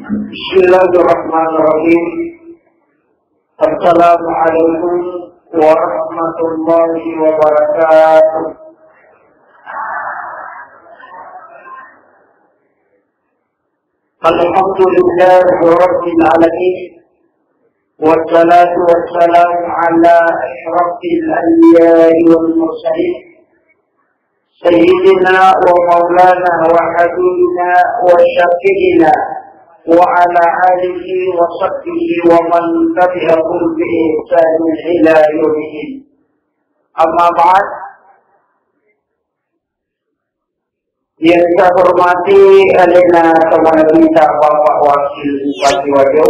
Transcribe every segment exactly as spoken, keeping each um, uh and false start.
بسم الله الرحمن الرحيم. السلام عليكم ورحمة الله وبركاته. الحمد لله رب العالمين، والصلاة والسلام على أشرف الأنبياء والمرسلين، سيدنا ومولانا وحبيبنا وشفيعنا وعلى آله وصحبه ومن تبعهم بإحسان إلى يوم الدين. أما بعد، yang saya hormati alena Tamanabita Bapak Wakil Bupati Wajo,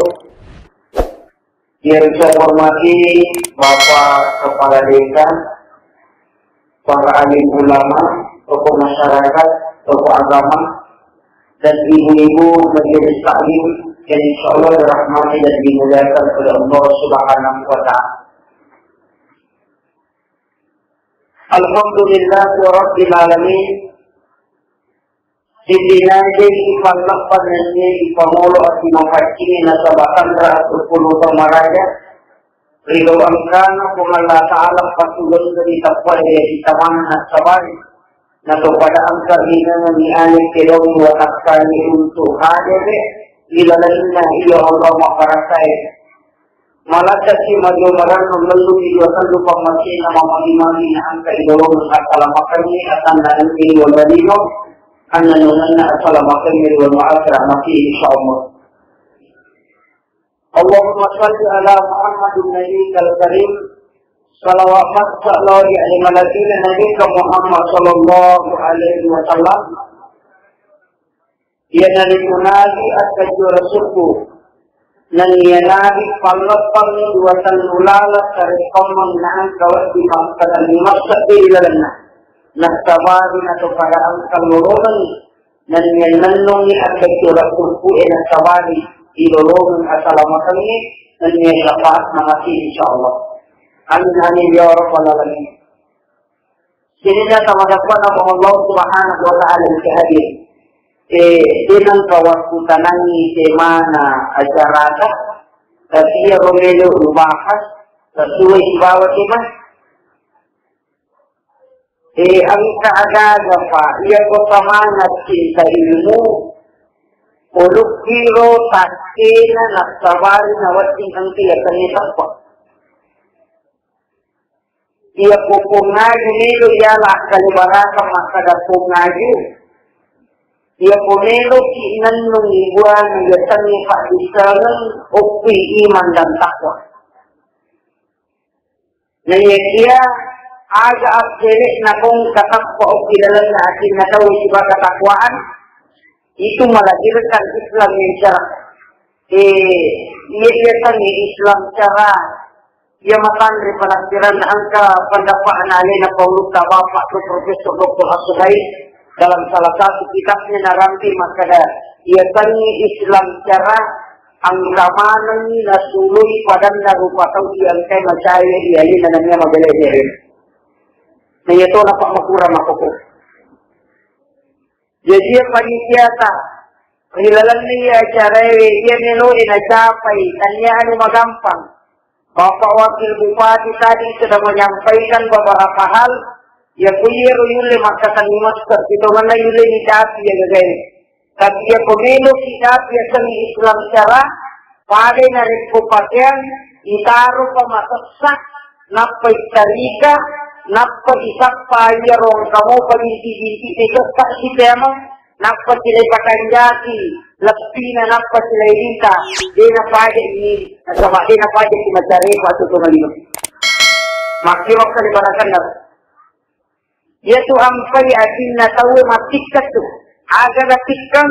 yang saya hormati Bapak Kepala Desa, para alim ulama, tokoh masyarakat, tokoh agama, dan ibu-ibu majelis taklim yang insya Allah dirahmati dan dimuliakan oleh Allah Subhanahu wa Ta'ala. Alhamdulillah Rabbil Alamin. Sitinaje ipalleppa nennia ipamolo ati mapaccingi nasaba tanra sepuluh tomaraja. Ri doangkana Puang Allah Ta'ala patulengngeni tappa ri ati tamanna sabari. Nato pada engka rinengengi ale kedong dua takkani untuk hadere ilalenna iya Allah maparakae. Malakkasi majo marannu mellumi dua tellu pammasena mamagi-magi na engka idolong assalamakengngi atanna engka dua lino annanungenna assalamakengngi dua ma'asra mati insyaallah. Allahumma salli ala Muhammadin nabiyikal karim. Salawat massalawa di alaihi malakina nabika Muhammad sallallahu alaihi wasallam. Iyanaritu nabi attajjuwa rasukku, nennia nabi palleppangngi dua tellu laleng tareppammengngi na engka wedding makkatenni massebbi ri lalenna. Nassabari nato pada engka lolongengngi, nennia nennungngi attajjuwa rasukku e nassabari ilolongeng asalamakengngi, nennia syafaat namati insyaallah. Amin amin ya rabbal alamin. Sininna tamatakkuanna Puang Allah Subhanahu wa Ta'ala engka hadir. Eh, de nengka wakkutanangngi temana acarata, tapi iyaro melo ubahas sesuai sibawa tema. Eh, engka aga-aga, Pak, iyako semangat cinta ilmu, ulukkiro takkena nassabari nawedding engka yasengnge teppa. Iyako pongaju melo yala akkalebarakang makkada pongaju. Iyako meloki nennung ibuana yasengnge paddissengeng, okkui iman dan takwa. Naiyakia aga akkere'na kong katappa okki lalenna atinna tau sibawa katakwaan, itu melahirkan Islam yang cerah. Eh, iya, iya kan Islam cara. Iya matanre penafsiran angka pendapatna alena Paulutta Bapak tu Profesor Doktor As-Suhail dalam salah satu kitabnya narampi makkada, iya kan Islam cara angka manengi nasului padanna rupa tau iya engkai macaya iya alena nania mabelai dere. Na iya to napa makurang makkoko. Jaji, iya panitiata ri lalenna iya acarae, iya meloe nacapai, tania anu magampang. Bapak Wakil Bupati tadi sudah menyampaikan beberapa hal, iya ku iyaro yulle makkatenni master, sitongenna yulle nicapi iya gagae. Tapi iya ko meloki capi yasengnge Islam cara, Padai narekko pakeang, itaro pa masessa, nappa ittarika, nappa isappa iyaro engka mopa binti-binti sessa sipemeng, nappa silai pakanjaki leppina, nappa silai rita, de napaja ini, nasaba de napaja si macare pa tu tongeng lino. Makkiro kali barakanna. Iyatu ampai atinna tauwe mattikkeng tu. Aga natikkeng?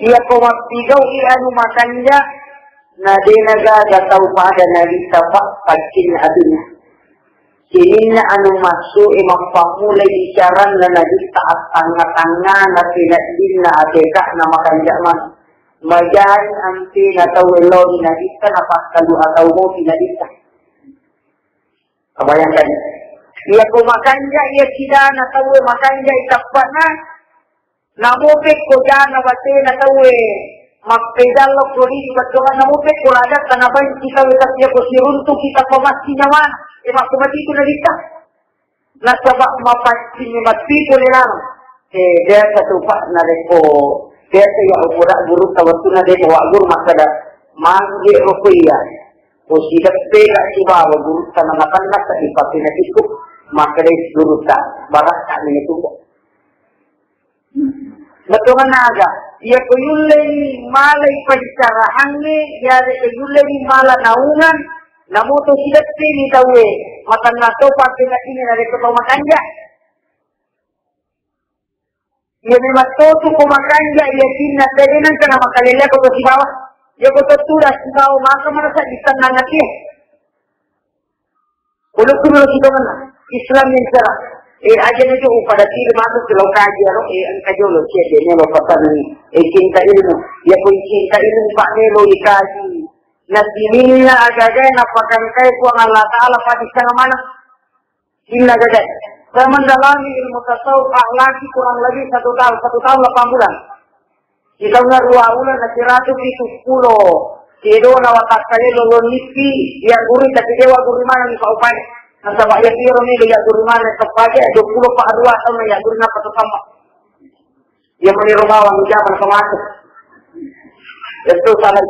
Iyako mappigau'i anu makanja, na de nagaga tau pada naritta pa-, paccinna atinna. Sininna anu massu'e mappammulai bicaranna naritta attangnga-tangngana peneddinna ateka'na makanja maneng. Majani ampena tauwe lao ri naritta napakkalu atau mopi naritta. Kabayangkan. Iyako makanja iya sidana tauwe makanja i tappana, namo pekko jana batena tauwe Mappedallo kodi di bettuanna mupe kurada karena banci kau tapi aku siruntu kita pemasti nyawa. E makku mati itu nabitta. Nasaba mapaccing matti pole lalo. Eh, biasa tu, Pak, narekko biasa ya upoda guru tawattu na de wa guru makkada mangge roko iya. Ko sideppe ga sibawa guru tanah makan nasa di pakai nasi tu makkada guru tak barak tak ini tu. Bettuanna aga, iya ko yulleni malai paccarahangnge, iya de yulleni mala naungan, namo to sideppeni tauwe, matanna to pappengaccingi narekko tau makanja. Iya memang to tu ko makanja, iya cinna tede nangka na makalele ko to sibawa. Iya ko to tuda sibawa maka marasa ditennang atie. Ulukku dulu sitongenna Islam yang cerah. Eh, aja na jauh pada sini masuk ke lokasi aro, eh, engka jolo cie de melo pasanni. Eh, cinta ilmu. Ya pun cinta ilmu pak melo ikaji. Nasininna agaga na pakangkai Puang Allah Taala pada sana mana? Inna gaga. Saya mendalami ilmu tasawuf akhlaki kurang lebih satu tahun, satu tahun delapan bulan. Sitaunna rua uleng na siratu pitu pulo. Kedona watakkalelo lolippi, iya guru tapi dewa guru mana ni paupai. Nasaba iya tiro melo iya guru mana tepaja dua puluh pak rua tahun iya guru napa tetama. Iya meni romawa menjama na pematu. Itu salah.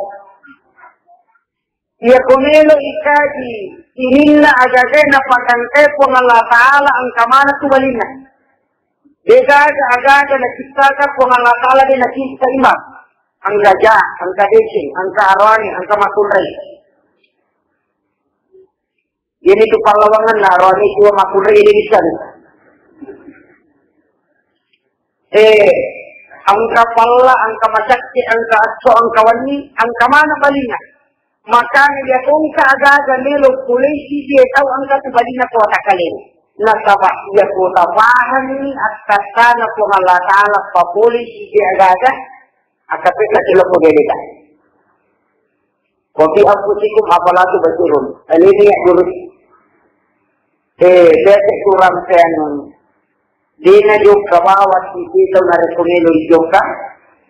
Iya ko melo ikaji sininna agaga na pakangkai Puang Allah Taala engka mana tu balinna. Degaga agaga na ciptaka Puang Allah Taala de na cipta imang. Engka ja, engka deceng, engka aroane, engka makunrai. Ini tu pallawangan na aroane dua makunrai ini bisa. Eh, engka palla, engka macakke, engka esso, engka wenni, engka mana balinna. Makanya iya ko engka agaga melo polisi dia tau engka tu balinna ko takkaleng. Nasaba iya ko tapahanni akkattana Puang Allah Taala pa polisi dia agaga, akkattana cilok ko dia deka. Wa fi anfusikum afala tubsirun. Ini ya guru. Eh, biasa kurang sen. Dena jokka bawa si tau narekko melo jokka.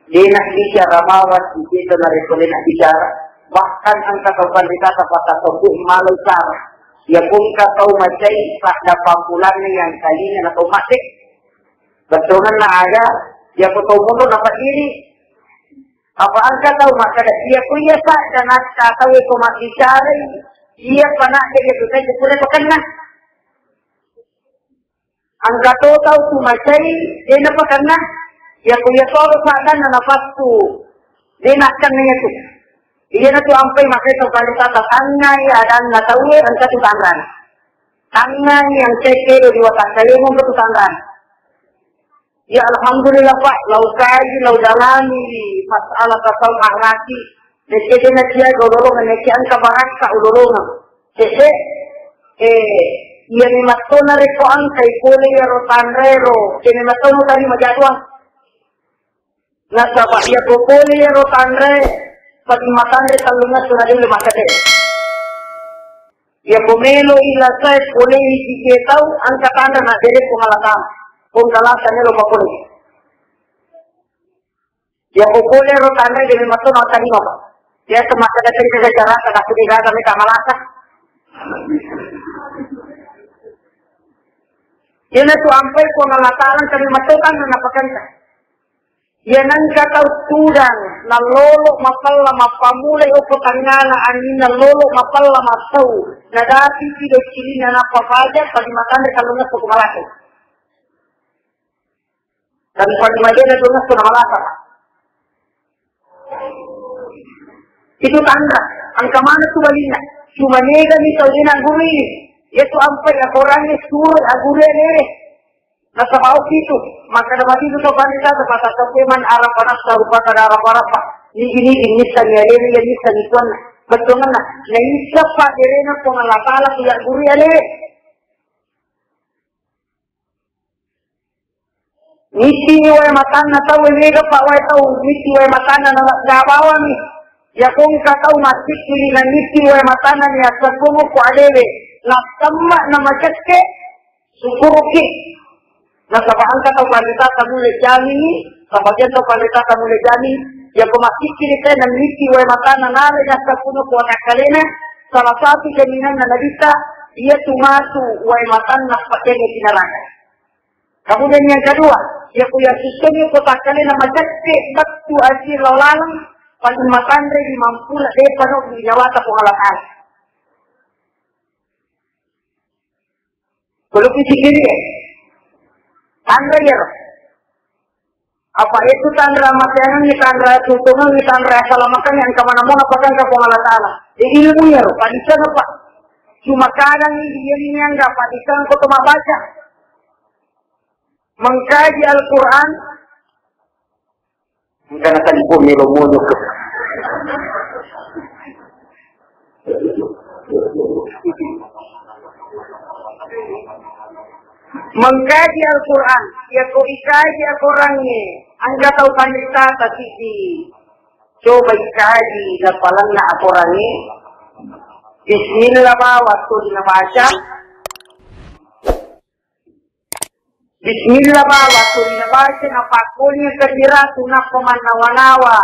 Dena bicara bawa si tau narekko dena bicara. Bahkan engka tau pandita tapata sobu malu cara. Ya pun ka tau macai pada papulanna yang kalinya na tau mate. Bettuanna aga, ya ko tau mundur dapat diri. Apa engka tau makkada, iya ko iya sadda natta tauwe ko mabbicarai, iya panadde iya tu sai pura pakenna. Engka to tau tu macai, de napakenna. Iya ko iya toro saddanna napassu, de nakkenna iya tu. Iya na tu ampai makai tau kali tata tangngai adanna tauwe engka tu tanrang. Tangngai yang cekero di watakkalemu engka tu tanrang. Ya, alhamdulillah, Pak, lau kaji, lau dalami masalah tasawuf akhlaki. Nekke dena cia dololongan, nekke engka barakka ulolongan. Cedde, eh, iya memang to narekko engkai pole iyaro tanrero, iya memang to tadi majatuang. Nasaba iya ko pole iyaro tanre, pati matanre tellungessu na delle makkede. Iya ko melo ilasae pole iki tau engka tanre na dere Puang Allah Taala. Puang Allah Taala melo mapole. Iya ko pole ro tanre dere matto na tadi mapa. Iya to makkede tadi ke cara tak sudah gaga meta malasa. Iya na tu ampai Puang Allah Taala tadi matto kan na pakanta. Iya nengka tau tudang, nallolo mapella mappamulai okko tangngana anging nallolo mapella mattau, nadapi pido cilinna nappa faja, padi matanre kallungessu ko malasa. Tapi padi majena tu ngessu na malasa. Itu tanda, engka mana tu balinna. Cuma mega mi tau dena guru ini. Iya tu ampai akorangnge suro aguru nere. Nasaba okki tu, makkeda matitu to pandita, tepatang to man arafa nafsahu faqad arafa rabbah. Nigi-nigi nissengngi alena, iya nissengngi tuanna. Bettuanna, naisseng padderena Puang Allah Taala ku yaggurui alena. Nittiwi wae matanna tau, mega pa wae tau, nitti wae matanna na, na bawang. Iya ko engka tau mattikkili na nitti wae matanna ni assengkung ku alewe. Nassemma na macekke. Sukuruki. Nasaba engka tau pandita tamulle jamini, sabagian tau pandita tamulle jamini, Yako massikkiri te nammitti wae matanna nala nassapuno ko watakkalena, salah satu jaminanna nabitta, iya tu matu wae matanna patengnge ki naraka. Kemudian yang kedua, yako yassussengngi ko takkalena macette bettu aji lao laleng, paling matanre di mampula depa no di nyawata Puang Allah Ta'ala. Kalau pisikiri, tanra iyaro. Apa itu tanra matengngi, tanra tutungengngi, tanra salamakengngi, engka mana mona pakangka Puang Allah Ta'ala. Di ilmu iyaro, padiseng apa? Cuma kadang dia ini yang enggak padiseng kok cuma baca. Mengkaji Al-Quran, engka na telepon ni lo monyok. Mengkaji Al-Quran, yako ikaji Al-Quran ni, engka tau panrita tasiki. Coba ikaji lapalanna Al-Quran ni. Bismillah ba waktu dinabaca. Bismillah ba, waktu nabaca, napakkoni kajira, tunappa mannawa-nawa,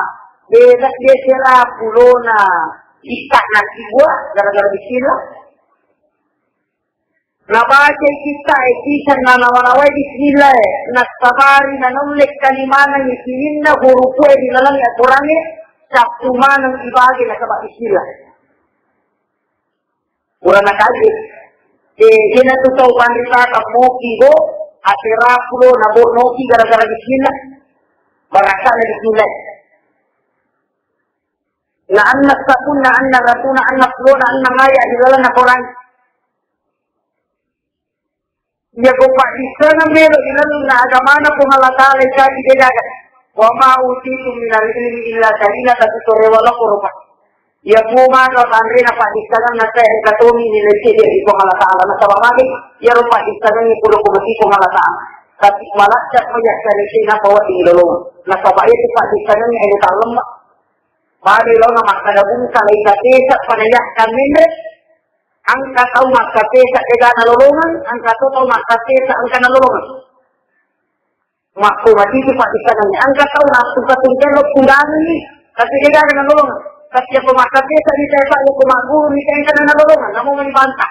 beda dia sera pulona, kita nasiwa, gara-gara bismillah. Nabaca kita, eh, kisah nanawa-nawa bismillah, eh, nasabari nanaulle kalimana sininna hurufu, eh, di dalam Al-Quran, eh, sabtu maneng ibage nasaba bismillah. Pura nakaji. Eh, dena tu tau panrita moki bo, asera pulo na bo noki gara-gara bismillah. Barakana bismillah. Na anna sabun, na anna ratu, na anna pulo, na anna maya di dalam Al-Quran. Iya ko paddissengeng melo ilalenna agamana Puang Allah Ta'ala icaji degaga. Wa ma utitum minal ilmi illa qalila, tapi torewa lako rupa. Iya ko maka tanrena paddissengeng na teh engka tomi nilai cedde di Puang Allah Ta'ala. Nasaba magi iyaro paddissengeng pura ko mati Puang Allah Ta'ala. Tapi malacca ko yakkare sina pawa di lolo. Nasaba itu paddissengeng anu talem. Pada lo na makkada bungka lai katesa pada yakkan menre. Engka tau makkatesa dega nalolongeng, engka to tau makkatesa engka nalolongeng. Makko matiki paddissengeng. Engka tau nassuka tungkello kudangi, tapi dega nalolongeng. Tapi yako makkatesa ni saya, yako magguru ni saya, engka nalolongeng, namo mani banta.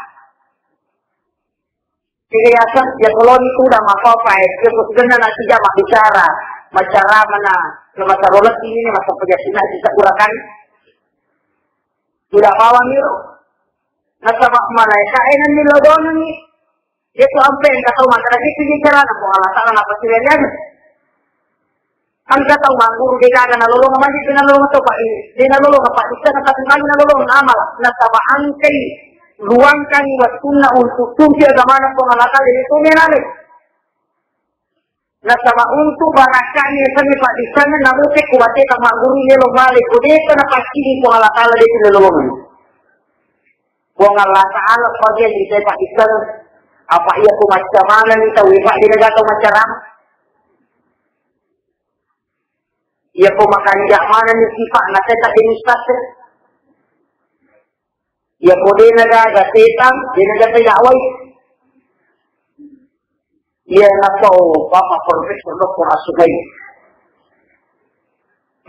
Jadi yaseng, ya kalau ni udah maka apa, eh, ya kok gena nanti jam bicara, bicara mana, masa rolet ini, masa pejabat ini, bisa gurakan. Tidak paham itu. Nasaba malaika e nanni lodongengngi. Iya tu ampe engka tau makkeda, "Itu je carana Puang Allah Ta'ala napasiwelliang." Engka tau magguru degaga nalolongeng, magi de nalolongeng to, Pak. De nalolongeng, Pak. Bisa na tapi magi nalolongeng amala. Nasaba engkai luangkangi wettunna untuk tumpi agamana Puang Allah Ta'ala, itu menale. Nasaba untuk barakka'na yasengnge paddissengeng, namuke ku bateta magguru yelo male, ko depa napaccini Puang Allah Ta'ala, depa nalolongeng. Puang Allah Ta'ala perjanji sai paddissengeng. Apa iya ko macca manenni tau, Pak, de gaga tau maccarama. Iya ko makanja manenni sifa'na, sai tadde ustaz. Iya ko de nagaga setang, de nagaga dakwai. Iya nasau Bapak Profesor Doktor Asukai.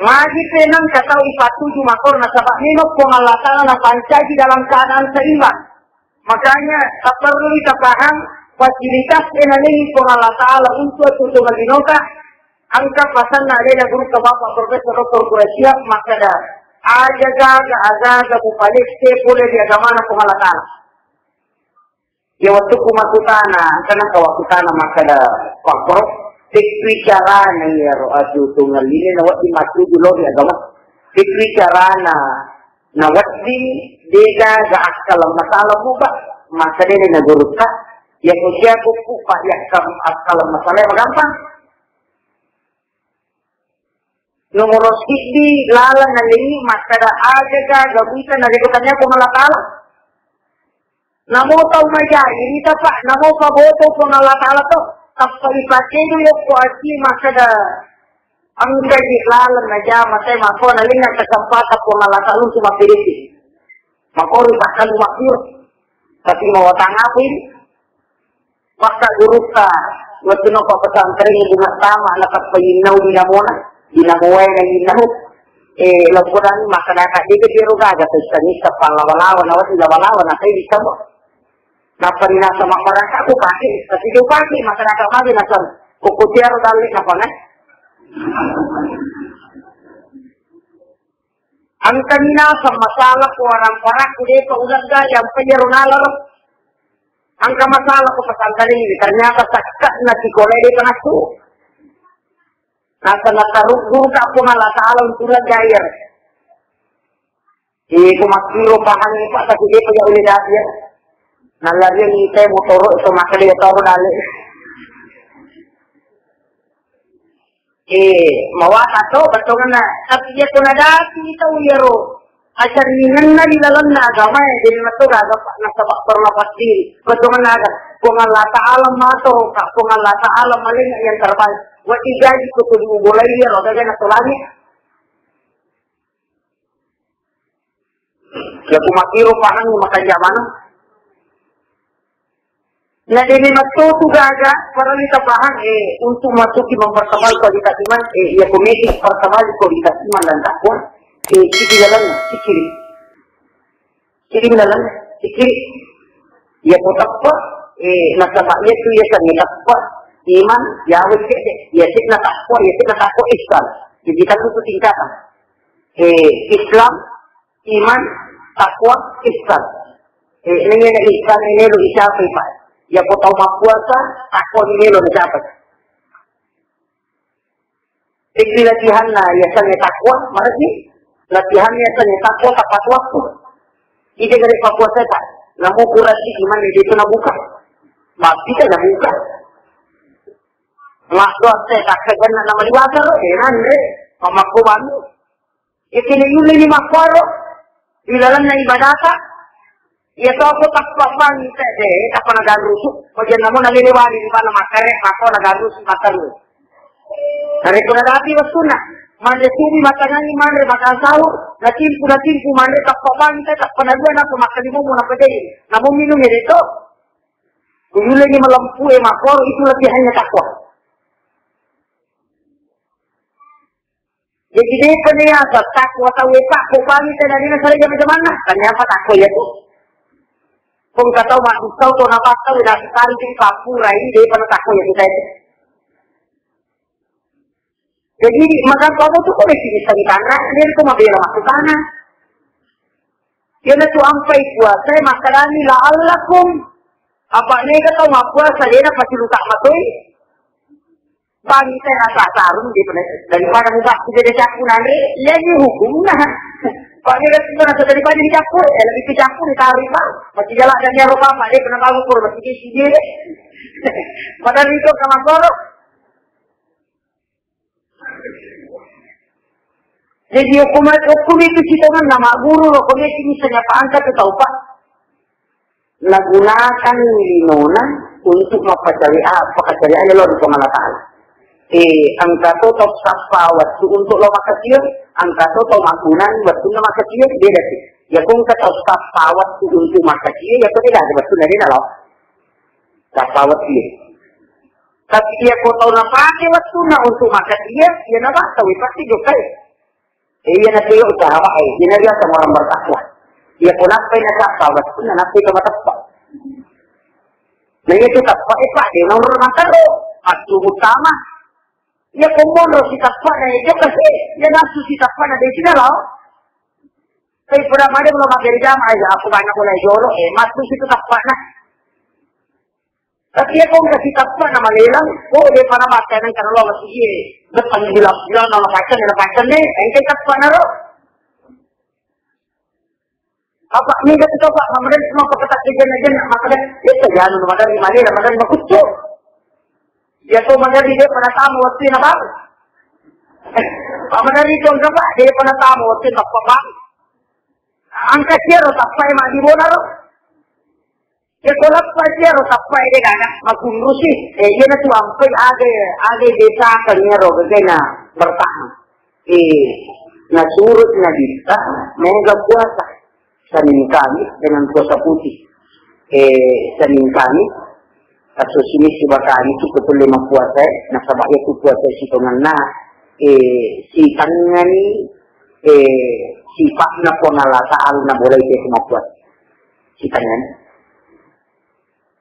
Magi penang katau ipatuju makor nasaba memang Puang Allah Ta'ala napancaji dalam keadaan seimbang. Makanya tak perlu kita paham fasilitas enalei Puang Allah Ta'ala untuk tutu maginota. Engka pasanna alena gurutta Bapak Profesor Doktor Quraisy Shihab makkeda, aja gaga, agaga mupalesse pole ri agamana Puang Allah Ta'ala. Ya, wettukku makkutana, engka nengka wakkutana makkeda, Pak Prof, pekkui carana iyaro atuo-tuongeng line nawedding mattuju lao ri agama. Pekkui carana nawedding degaga akkaleng masalah muba, makkeda alena gurutta, yako siaku ku, Pak, yakkam akkaleng masalah magampang. Nomoro siddi laleng nalengngi makkeda, aja gaga buita narekko tania Puang Allah Ta'ala. Namo tau maja irita, Pak, namo paboto Puang Allah Ta'ala to, tappa ipakkedu yokko aci makkeda, engkaji laleng najama sai mako nalengnga kesempatan Puang Allah Ta'ala untuk mappedeti. Makori pakkalu makkiro. Tapi mau tanggapi. Pakka gurutta, wettunna ko pesantren bunga tama, na tappa innau dinamona, dinamowae na innau. Eh, laporan masyarakat dia ke biru gaga, pesta-pesta, palawa-lawa, nawa tidak lawa-lawa, nah, saya bisa, Bu. Napa ri nasaba masyarakat, aku pakai, tapi dia pakai, masyarakat pakai, nasaba. Koko tiaro dalle, napa, nah? Engka minaseng masalah ko warang parakku depa ulegga, yang pejero nalar. Engka masalah ko pesantren ini, ternyata sakka na sikolae depa nasu. Nasaba nataruk guru ka Puang Allah Ta'ala untuk ulegga iya. Eh, ko makkiro pahangi, Pak, tapi depa ja ulle dapi ya. Nalariang ite motoro itu makkeda toro dalle. Eh, mawata to, bettuanna. Tapi iya ko nadapi tau iyaro acaringenna di lalenna agama, eh, jadi metto gaga, Pak, nasaba perlu pasti. Bettuanna aga, Puang Allah Ta'ala mato, Kak, Puang Allah Ta'ala maling yang terbaik. Wa tiga di kutu di ubolai iyaro, gaga na to langit. Ya, ku makkiro pahang makanja maneng. Nah, jadi metto tu gaga, parellu tapahang, eh, untuk masuki mempertebal kualitas iman, eh, iya, komedi pertebal kualitas iman dan takwa, eh, siki jalan, siki. Siki jalan, siki. Iya, ko teppa, eh, nasaba iya tu iya sangi teppa, iman, ya, wes, ya, sik na takwa, ya, sik na takwa, ihsan. Jadi, kan itu tingkatan. Eh, Islam, iman, takwa, ihsan. Eh, ini, ini ihsan ini lo dicapai, Pak. Ya, ko tau mappuasa, takwa ini lo dicapai. Jadi latihanna yasengnge takwa, mareki latihanna yasengnge takwa tepat waktu. Ide gare pappuasa, Pak. Namu kurang iman itu nabuka. Mati kan nabuka. Makdo ate takkajanna nama liwata ro, eh, nanre. Mamakko bami. Yakini yulini makkoro. Di lalenna ibadata. Iya to, ko tappa bangi te de, tappa nagarusu. Ko jenna mo nalilewani di mana makkere, mako nagarusu, makaru. Narekko nadapi wettunna, manre subuh, matangangi, manre, makan sahur, natimpu, natimpu, manre, tappa bangi te, tappa nadua, napa makkalimomu, napa jadi. Namo minum ya de to. Kuyuleni malempu e makoro, itu latihannya takwa. Jadi, depa niasa takwa tau e, Pak, ko bangi te, nadena sare jama-jamanna. Tanya apa takwa ya tu? Kong katau mak tau to, napa tau, na sekali tu papura ini, depa na takwa ya tu saya. Jadi, maka kamu tu kok di sini sari tanah, dia tu mabela masuk tanah. Dia tu ampai puasa, makkadani la'allakum. Apa nega tau mappuasa, dia pasti lutak matoi. Bang, kita rasa tarung di pene-, daripada muka aku jadi capu nanre, iya ini hukumnya. Pak, dia kan cuma rasa daripada dicapu, eh, lebih dicapu, ditarik, Pak. Masih jalan dan nyaro, Pak, dia pernah tahu, Pak, masih di sini. Padahal itu sama korok. Jadi, hukum, hukum itu sitongan nama guru, hukum itu misalnya Pak angkat atau Pak. Nagunakan linona untuk mappacawe-, ah, pakacarianna lao ri Puang Allah Ta'ala. Eh, engka to tau sappa wettu untuk lao makkasia, engka to tau maggunang wettunna makkasia, beda sih. Ya, ko engka tau sappa wettu untuk makkasia, ya, ko beda aja wettunna, beda lao. Sappa wettu. Tapi iya ko tau napake wettunna untuk makkasia, iya nabassawi pasti jokkai. Eh, iya na tio usaha, eh, iya na biasa orang bertakwa. Iya ko nappai nasappa wettunna, nappai to mateppa. Nah, iya tu teppa, eh, Pak, dia nomor matero. Attu utama. Iya ko monro siteppa na, iya kasi. Iya nasu siteppa na, desi na lao. Tapi pura made belum akhir jam aja, aku banyak mulai joro, eh, masuk situ teppa na. Tapi iya ko engka siteppa na malelang, oh, dia pada makan yang kalau masih iya. Depan bilang, bilang nama pacar, nama pacar nih, engke teppa na ro. Apa, mega tu, Pak, mamadari semua paketak ke jenna-jenna, mamadari, dia terjadi, mamadari, malela, mamadari, makucuk. Ya, tu mamadari dia pernah tamu waktu ini, Pak. Mamadari itu, enggak, Pak, dia pernah tamu waktu ini, Pak, Pak. Angkat dia, ro, tappa, emang di bola, ro. Ya, ko lappa dia, ro, tappa, dia, kan, makunrusi. Eh, iya, na tu, ampai, aga, aga, desa, kan, ya, ro, gagana, bertahan. Eh, nasurut Nabitta mega puasa Senin Kamis dengan puasa putih. Eh, Senin Kamis, atau Sinis siba Kamis itu betul lima puasa, eh. Nasaba iya tu puasa sitonganna, eh, sitangani eh, sifa'na Puang Allah Ta'ala nabolai te mappuasa. Sitangngani.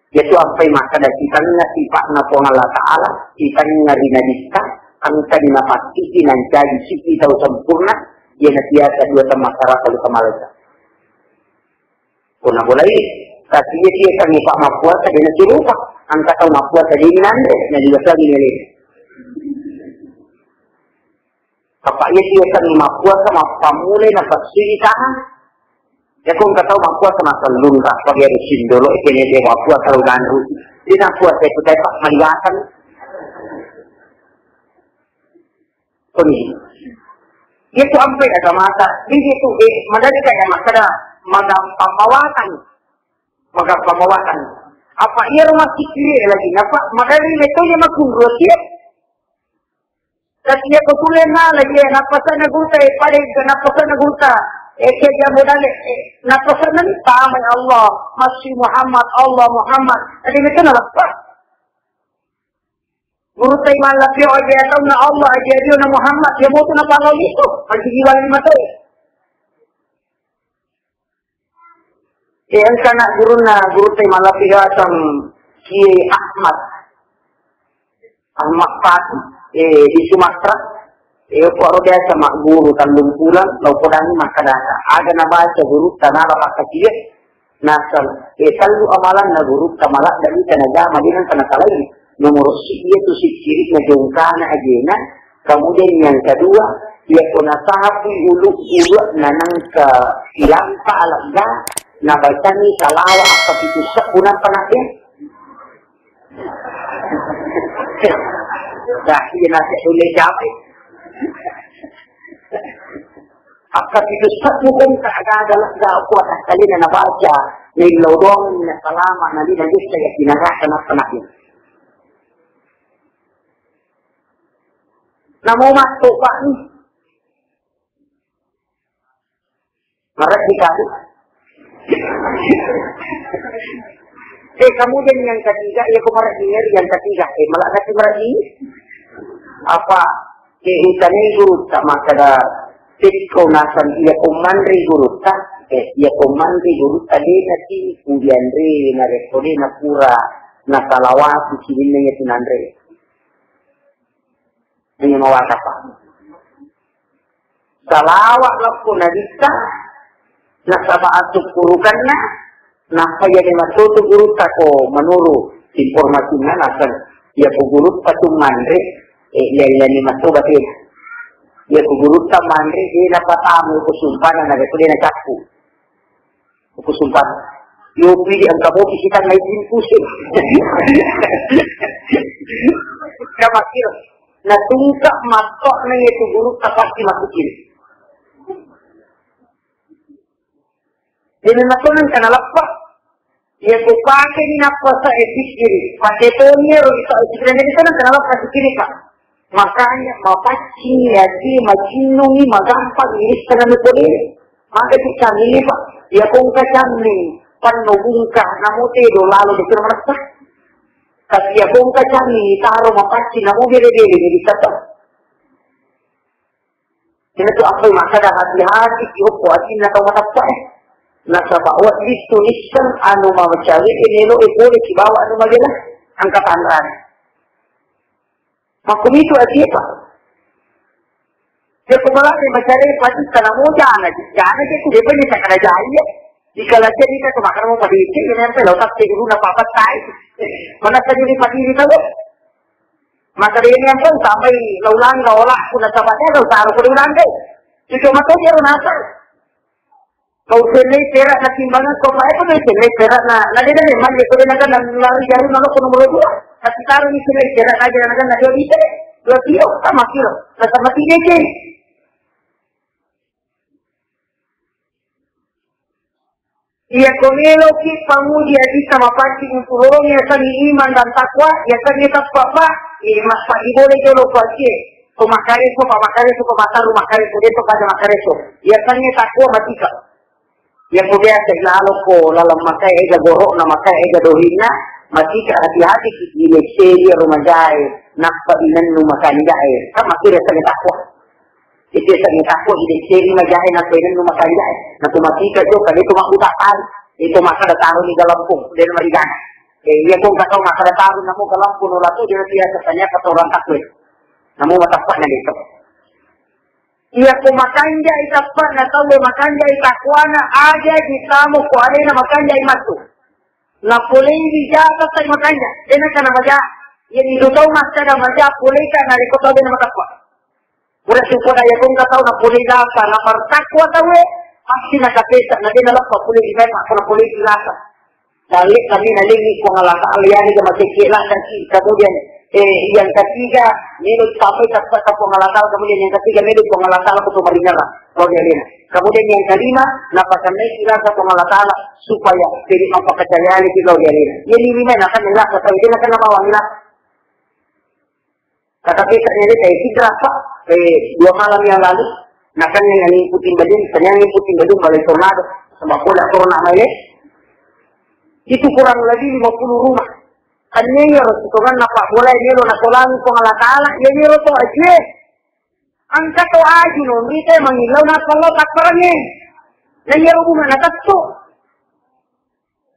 Yaitu ampai makkeda sitanna sifa'na Puang Allah Ta'ala, sitanna ri Nabitta, engka di napasti nancaji siki tau sempurna, iyana biasa dua temmasyarakat lu kemalaita. Ko nabolai, tapi iya sifa'na mappuasa, de' nasirupa. Engka tau mappuasa, de' nanre, na diwasangi nele. Apa iya sifa'na mappuasa, mappammulai, napassui tangan. Ya, ko engka tau mappuasa, masellung, tak pakai ada sindolo, itu dia mappuasa, lu ganru. Dia nak puasa, itu saya tak maliwatan. Koni. Iya tu ampai agamata. Jadi itu, eh, madani kayak makkeda magampang mawatang. Magampang mawatang. Apa iya rumah sikire lagi? Apa madani metode makun rusia? Tapi iya ko kulle na lagi, eh, napasana gurutta, eh, pada napasana gurutta. Eh, ke jamu dale, eh, napasana ni tama ya Allah, masih Muhammad, Allah Muhammad. Tadi itu na lepas. Gurutta imallapio aja ya tahu na Allah aja dia na Muhammad, ya mau tu na pangau itu. Masih jiwa lima tahun. Eh, engkana gurunna, gurutta imallapio aseng Kiai Ahmad, Ahmad Fatih, eh, di Sumatera. Eh, ko aro biasa magguru tallung pulang, lao podangi makkadaka. Aga nabaca gurutta nala pakkatie, naseng, eh, tellu amalanna gurutta maladda mita najama dinang kana talai. Nomoro si iya tu sikkiri na jongkana ajena, kemudian yang kedua, iya ko nasapui ulu-, ulu nanangka silampa alegga, nabacangi salawa akka pitu sebbu nampa nabbe. Dah, iya nasi dulu capek. Akka pitu sebbu pun tak ada, ada lega kuat sekali na nabaca. Nillau doang, na salama, na di najis saya kinaraka na penak. Namo matto, Pak, ni. Mareddi kali. Eh, kemudian yang ketiga, ya, ko mareddi, yang ketiga, eh, malah kasih mareddi. Apa, eh, utane gurutta makkada, tekko naseng iya ko manre gurutta, eh, iya ko manre gurutta, de nasi kudianre, narekko de napura, nasalawati sininna iya tunanre. Ini mawakapa. Salawa lakko nabitta, nasaba asukkurukanna, nappa iya ni matoto gurutta ko menuru informasinna naseng. Iya ko gurutta tu manre, eh, iya, iya ni matoba tena. Iya ko gurutta manre, de napatamu ko sumpana na de ko de nacakku. Aku sumpah. Yo pidi engka boki kita ngai pusing. Kamu kira. Na tungka matto na itu gurutta pasti masuk kiri. Jadi na tongeng kana leppa. Ya ku pake ni napasa e sikiri. Pake toni ro bisa sikiri. Jadi sana kana leppa sikiri, Pak. Makanya mapaccing ati, macinnungi, magampang irissenna kode. Maka tu canning, Pak. Ya kongka canning, panno bungka, namo tedo lalo di sini merasa. Tapi ya kongka canning, taro mapaccing, namo bele-bele, jadi tetap. Ini tu apa maka dah hati-hati, ki opo atinna tau matappa, eh. Nasaba wa itu nisan anu mamacawe, eh, nelo, eh, boleh ki bawa anu magela, angkatan ran. Makkumitu atie, Pak. Dia pemala dia macam dia pasti tanah moja anak, jana dia tu dia punya cakap aja iya. Jika lagi dia tak makan mau pada itu, ini sampai lo tak cek guru nak apa tai. Mana saja dia pasti dia tahu. Maka dia ini yang pun sampai lo langga olah pun tak apa dia lo taruh ke ulang deh. Itu cuma tu dia lo nasar. Kau sellei perak na timbangan, kau pae pun sellei perak na, na dia dah memang dia kau nak kan lari jauh nalo kono nomor dua. Tapi taruh ni sellei perak aja nak kan dia bisa deh. Dua kilo, sama kilo. Nah, sama tiga je. Iya, ko meloki pamuji aji sama pancing untuk lorong ya sani iman dan takwa, ya sani tappa, Pak. Iya, Mas, Pak, boleh jolo, Pak, cie. Ko makareso, Pak, makareso, ko mataru makareso, deto kada makareso. Ya sani takwa matika. Iya ko biasa lalo ko laleng makae ega gorokna, makae ega dohinna, matika hati-hati ki di lesse dia rumajae, nappa inennu makanjae. Kan makkeda sale takwa. Itu yang takut di sini majahe na pengen rumah kanjai. Na tu mati ka jo kali tu mak buta kan. Itu maka ada taruh di dalam pung, dia mari gana. Eh, iya pung kata maka ada taruh namu dalam pung, lalu dia tidak tertanya kata orang takut. Namu mata apa nanti itu. Iya, ko makanjai tappa na tauwe, makanjai takwana, aja ditamu ko alena makanjai matu. Napolei jata tai makanja, dena kana maja. Iya, itu tau makkada maja, polei ka narekko tau dena matappa. Pura suko daya kongka tau napolei jata, na partakwa tauwe, pasti nakapesa, na dena leppa polei jata, ko napolei jata. Dalle kami nalengi Puang Allah Ta'ala, yani ga maseki lakaki. Kemudian, eh, yang ketiga, melo tapai kata Puang Allah Ta'ala. Kemudian yang ketiga, melo Puang Allah Ta'ala kutu maringerang. Kemudian yang kelima, napakennai rasa Puang Allah Ta'ala supaya jadi apa kepercayaan itu kau dia. Yani lima nak kan rasa tahu dia nak kenapa wangi lah. Tetapi ternyata saya tidak apa, eh, dua malam yang lalu, nah kan yang ngikutin badung, kan yang ngikutin badung balai tornado, sama bola corona maile. Itu kurang lebih lima puluh rumah. Kan ini ya Rasul kan napa bola ini lo nakolang Puang Allah Ta'ala, ya ini lo to aja. Angkat to aju lo, kita mangilau napa lo tak perangin. Dan ya rumah natattu.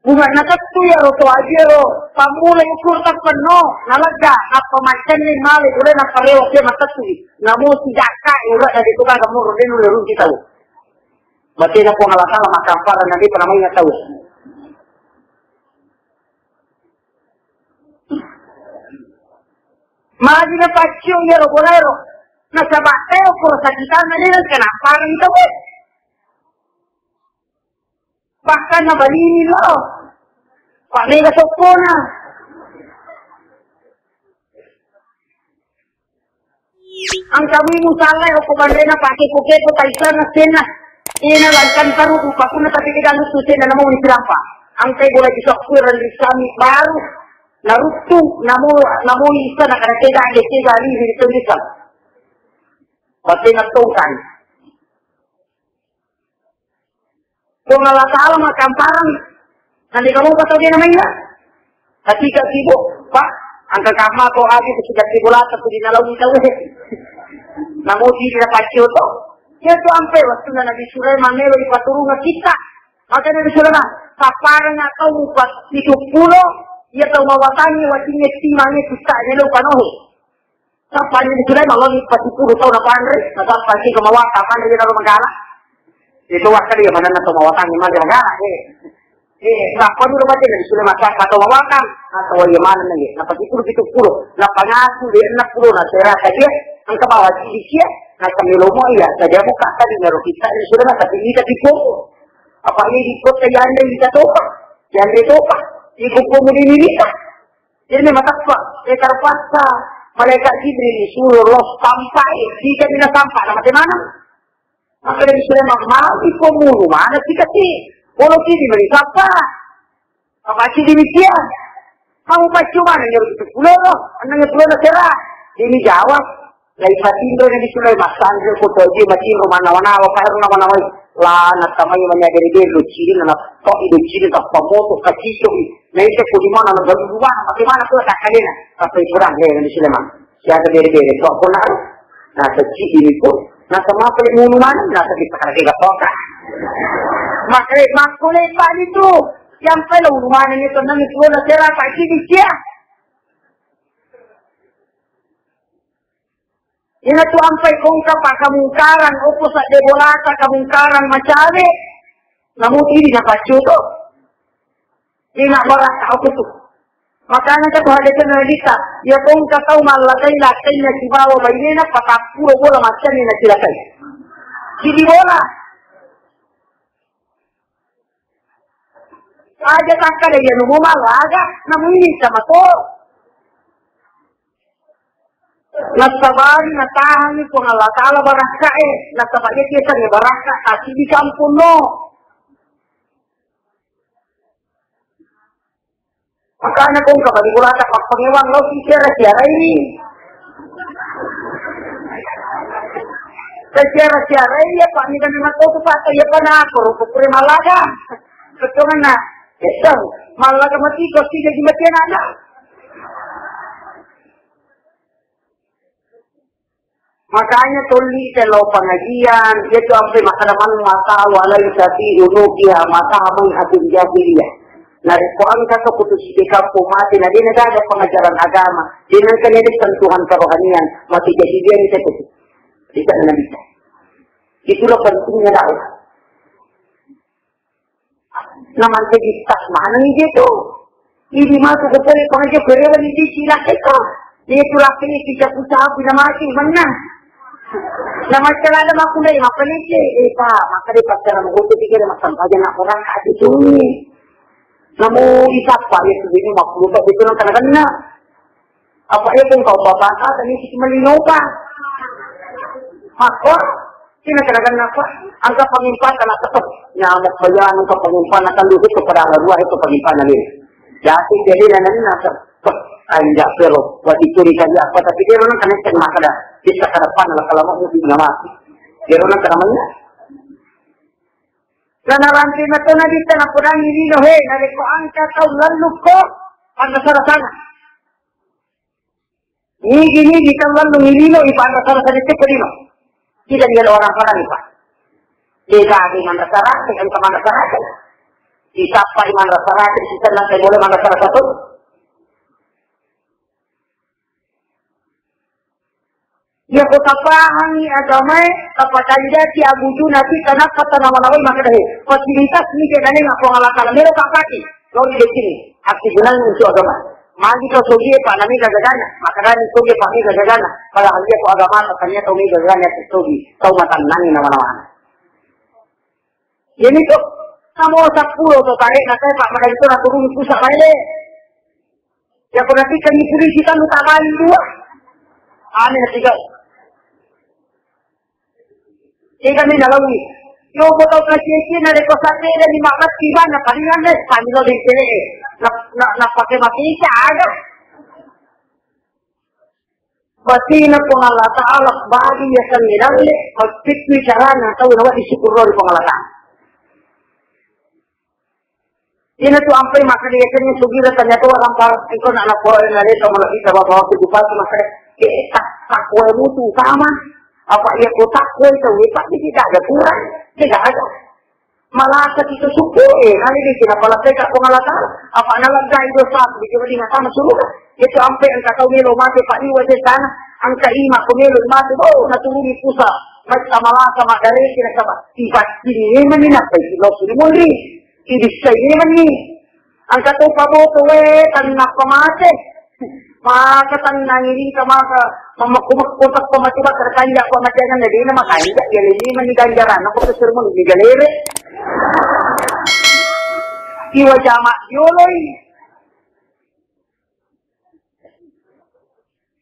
Bunga natettu iyaro to ajero, pammulai ukur tappenno, nalegga, nappa maccenni male, ure nappa rewa ke matettu. Namo sijakka, ure dari tukang kamu rode nulle runci tau. Batena Puang Allah Ta'ala makkampara nanti pernah maingat tau. Magi na paccio iyaro bolaero. Nasaba te ukur sakitanna de kenapa tau. Bahkan nabalini lo. Pak mega sokkona. Angkami musalla okko bandena pake poke to taisana senna. Ina langkan taru rupa kuna tapi tidak lucu senna namu disirampa. Angkai bola di sokku ran risami baru. Naruttu namu namu isa nakana tega ade tega ri ri tulisan. Batena tongkan. Puang Allah Ta'ala makkamparang. Nanti kamu kata dia namanya. Tapi kak sibuk, Pak, angka kama kau habis sudah sibuk lah, tapi di dalam kita weh. Namun di dalam paccio to. Dia tu ampe waktu Nabi Sulaiman melo di paturungan kita. Maka Nabi Sulaiman, paparang atau empat tujuh puluh, ia tahu mawatangi watinya timangnya kita dia lo panohe. Sappani di Sulaiman lo ni patippulo taung napanre, nasappa si kemawata panre di dalam magala. Itu wakka dia mana nato mawatang ni manre magala, eh. Eh, sappa dulu baca dari Sulaiman, sappa tau mawatang, atau dia mana nih, napa pitu pitu puluh, napa ngasu dia enam puluh, na serata dia, engka bawa di sia, na kami lomo iya, saja buka tadi naruh kita di Sulaiman, tapi ini tapi kok, apa ini di kota yang ada di Topa, yang ada Topa, di kumpul di Nirita. Jadi matappa, eh, terpaksa malaikat Jibril disuruh lo sampai, jika tidak sampai, nama di mana? Maka dari Sulaiman, mati pemulu, mana sih kasih? Kalau sini beri siapa? Apa sih demikian? Mau baca mana yang itu pulau lo? Anaknya pulau lo serah. Ini jawab. Lai patindo Nabi Sulaiman, sanjo ko toje matinro manawa-nawa, paero nawa-nawa. La natamai manyadari de lo ciri na to ido ciri tappa moto kaciso. Na ita ko di mana na galu dua, bagaimana ko takkalena? Tapi kurang he Nabi Sulaiman. Siaga bere-bere to ko na. Na seci ini ko. Na sama pe munu mana? Na seci pakara ke gapoka. Makre makule pani tu. Yang pelo ulu mana ni to nang itu na sera pagi di sia. Ina tu ampai kongka pakamungkaran, opo sadde bolata kamungkaran macawe, namu tidi napaccoto. Ina baraka opo tu. Makanya katu hadisnya Nabi ta, ya kongka tau mallakai lakainya sibawa bainena patappulo bola macammi nacilakai. Sidi bola. Aja takkada iya numo mallaga, namu ini sama to. Nasabari natahangi Puang Allah Ta'ala barakka e, nasaba iya biasa ni barakka, tapi di kampung no. Makanya kong kabali bolata pappangewang lo si siara-siara ini. Siara-siara iya, Pak, ini kan memang kau tuh, Pak, iya, Pak, nah, aku rupuk kure malaga. Betul mana? Betul. Malaga mati, kau sih jadi mati anak. Makanya tolli te lao pengajian, itu sampai makkada man mata walai sapi unukiha mata man atin jahiliyah. Narekko engka to kutu sipekappo mati, na dena gaga pengajaran agama, dena engka nede sentuhan kerohanian, mati jahiliyah ni tetu. Tidak ada bisa. Itulah pentingnya dakwah. Namante dittas manenni je tu. Idi matu ko pole pangaji ko rewa ni je cilaka to. Dia tu laki ni kita kucapi na mati menang. Na macam ada makku dai mapelece. Eh, Pak, maka dia pacaran itu tiga dia masang saja nak orang kasih sunyi. Namu isappa ya tu ini makku tak betul kena kena. Apa iya pun kau bapak kata ni si melinoka. Makko, sini kadang apa? Angka pangimpan kana tetep. Nyamuk bayang angka pangimpan akan duduk kepada Allah dua itu pangimpan lagi. Jadi jadi dan ini nasa. Anjak pero, buat itu dikali apa tapi dia orang kena cek maka dah. Bisa kada pan lah kalau mau mungkin nama. Dia orang kena mana? Karena rantai na to na bisa nakurangi lino he, narekko angka tau lallu ko panrasa-rasana. Nigi-nigi tau lallu milino ipanrasa-rasa di teppo lino. Tidak dia orang parang ipa. Dega di manrasa rasa, yang ke manrasa rasa. Disappa di manrasa rasa, di sana saya boleh manrasa rasa tu. Iya ko tapahangi agamae, tapatanjaki abujuna ti tanappa tanawa-nawai makkeda he, fasilitas ni ke naneng Puang Allah Taala melo kapaki, lori de sini, aktigunang untuk agama. Magi to sogie pa nami gagagana, makkeda ni sogie pa mi gagagana, padahal iya ko agama ta tania tau mi gagagana ti sogi, tau matannangi nawa-nawana. Ini tu, namo seppulo to tarik na saya pak makkeda itu na turun pusat lain. Ya pernah tiga ni polisi kan tak main dua. Aneh tiga. Tiga ni dalam ni. Yo kau tahu kasih sih na deko sate dan di makan tiba na palingan deh sambil lo dengkele. Na na na pakai mati ada. Batina Puang Allah Taala bagi ya samilalle, makkitui carana tau nawa disyukur ri Puang Allah Taala. Ina tu ampai makkeda yasengnge sugira tanya tu orang pa iko nak lapor na lesa malah kita bawa waktu buka tu makkeda eh tak tak kue mutu utama apa iya ko tak kue itu tak tidak ada kurang tidak ada. Malasa kita syukur eh nani di sini pala teka ko malasa apa nalaggai dosa di sini di sama suruga itu ampai engka tau melo mate pak iwa di sana angka ima ko melo mate oh naturuni pusa macam malasa madareki na sama tiba sini ini napa itu lo sini mundri. Ibissai memang ni. Engka to paboto we tanna pamate. Maka tannangi rita maka mamekku-mekku teppa matu bakka kanja ko matengan na dena makanja ya leni mani ganjaran ko sermon di galere. Iwa jama yoloi.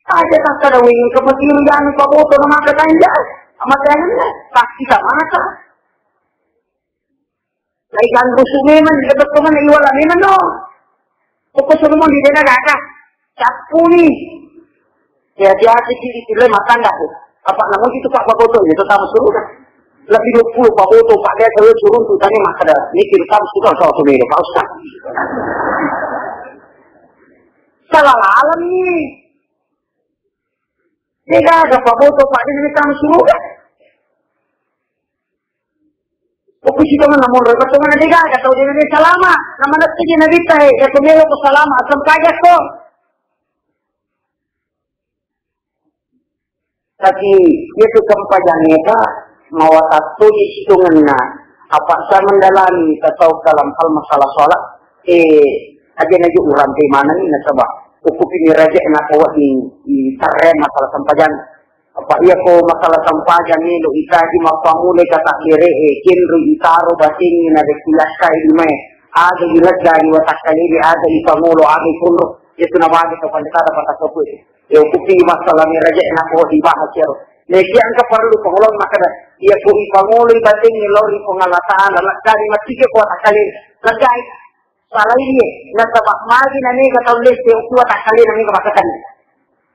Aja takkada wingeng kematiru janu paboto na maka kanja. Amatengan na pasti ta mata. Naikan rusu memang, di tempat teman iwala memang no. Pokok semua di dena gaka. Cappu ni. Ya hati-hati di tulai matanda ko. Apa namun itu pak paboto itu tamu suruh kan. Lebih dua puluh paboto pak dia kalau suruh tu tanya makkada. Ni kiri kamu suka kau tu melo pak ustaz. Salah alam ni. Dia gak ada paboto pak dia tamu suruh kan. Fokus itu mana mau rasa mana dega, gak tahu dia salama. Nama nanti dia nabi tahe, ya kemelo ko salama, asam kajak ko. Tapi dia tu kempajang ya pak, mau satu di situ ngena. Apa saya mendalami, tak tahu dalam hal masalah sholat, eh, aja naju urang di mana ni nasabah. Hukum ini raja nak awak di, di tarem masalah sempajang. Apa iya ko masalah sampaja melo itaji mappamulai kata kere e kenro itaro batengi na deku yakkai di mai aga ilegga di watakkaliri aga ipangolo aga ikonro iya tu nabaga to pandekata patasoku e. Iya kupi masalah meraja na ko dibahas iyaro. Leki angka perlu pangolong makkada iya ko ipangolo batengi lao ri Puang Allah Taala legga di matiga ko watakkaliri leggai. Salaiye, nasaba magi na mega tau lesse okku watakkalena mega makkatenni.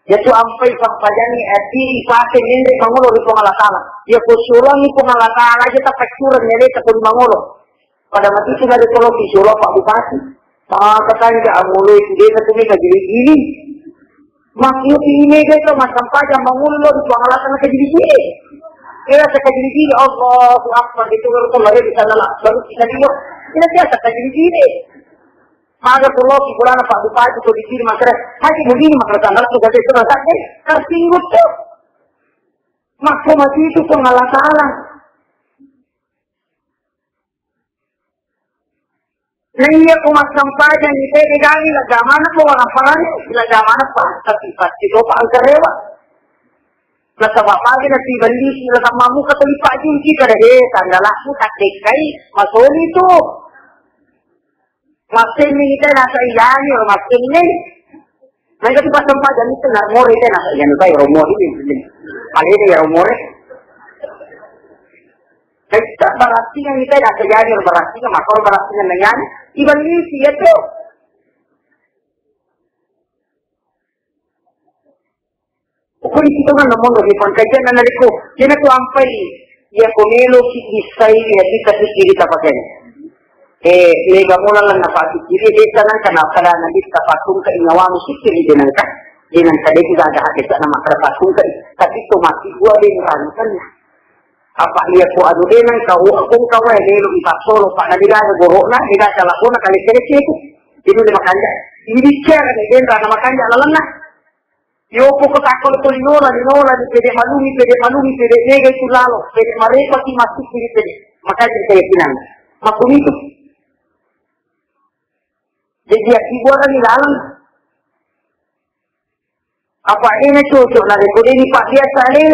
Yatu ampai sampajanni ati ipake menre mangolo ri Puang Allah Taala. Iya ko suroangngi Puang Allah Taala aja tapaccureng nere ta ko mangolo. Pada mati tu nare tolong disuruh Pak Bupati. Maka tanja amuloi tu desa tu mega gili-gili. Makkuti ini dia tu masampajang mangullo di Puang Allah Taala kajili-jili. Kira kajili-jili, Allahu Akbar, itu baru tu lari di sana lah, baru kita lihat. Ini biasa kajili-jili. Maga kulo ki kurana Pak Bupati tu di sini makanya, haji begini makanya tanggal tu gede tu rasanya tersinggung tu. Makko mati itu Puang Allah Taala. Na iya ko massempajang ite de gani la jamana ko wala farani la jamana pa tapi pasti to pa angkarewa. Nasaba magi na tiballi si la sama muka tuli pajing kita de he tanggalakmu tak dekai masoli tu. Massing ni kita nasa iyani ro massing ni. Nah, itu pas sempat jadi tenar more itu nasa iyani bai ro more ini. Kali ini ya ro more. Kita berarti yang kita nasa iyani ro berarti maka ro berarti yang iyani. Iban ni si itu. Ko rikitongenna monro ri pangkajianna narekko, iyanatu ampai, iya ko meloki bissai iya kita pikkiri tapakeng. Eh, mega mola lanna papikkiri desa nangka napada nabitta patungka inyawamu sikkiri denangka, denangka de gaga hadesa na makkara patungka, tapi to mati dua de rantanna. Apa iya ko anu denangka, wa ko kawae melo ipassolo, pa na de gaga gorokna, de gaga lakona kale kere ceku. Jadi de makanja. Ini bicara de denra na makanja lalenna. Yoko ko takko to linola, linola ni pede malumi, pede malumi, pede mega itu lalo, pede marepa ki masuk ni pede. Makanya keyakinan. Makumitu. Jadi ya ibu ada di dalam. Apa ini cocok na rekode ini pak biasa le.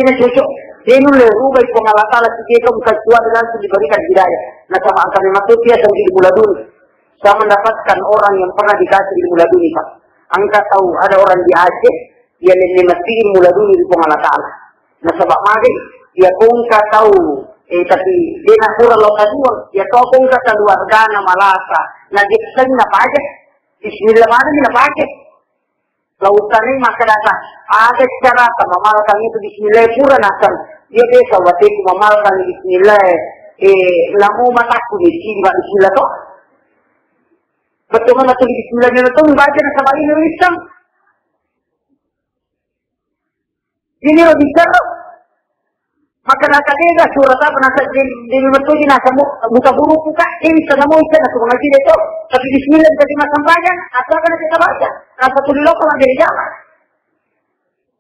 Ini cocok. Dia nulle rubai Puang Allah Taala si dia bukan tuan langsung diberikan hidayah. Nasaba angka memang tu biasa di buladun. Saya mendapatkan orang yang pernah dikasih ilmu laduni, Pak. Engka tau ada orang di Aceh, dia lenne mesti ilmu laduni di Puang Allah Taala. Nasaba magi, ya ko engka tau, eh, tapi dia nak kurang lo kaduang, ya ko engka keluarga na malasa, na jesseng na paja. Bismillah mana ni na paja. Lautan ini maka datang. Ada cara sama makan itu bismillah pura nasan. Dia biasa waktu itu mamalkan bismillah. Eh, lamu mataku ni sini bismillah toh. Betul mana tu bismillah ni tu baca nasaba ini risang. Ini lo bicara. Maka nasa dega surat apa nasa jadi metu di nasa mo buka buku buka ini sana mau ikan aku mengaji itu. Tapi bismillah bisa dimakan banyak. Apa akan kita baca? Nasa tulis lo kalau dari jalan.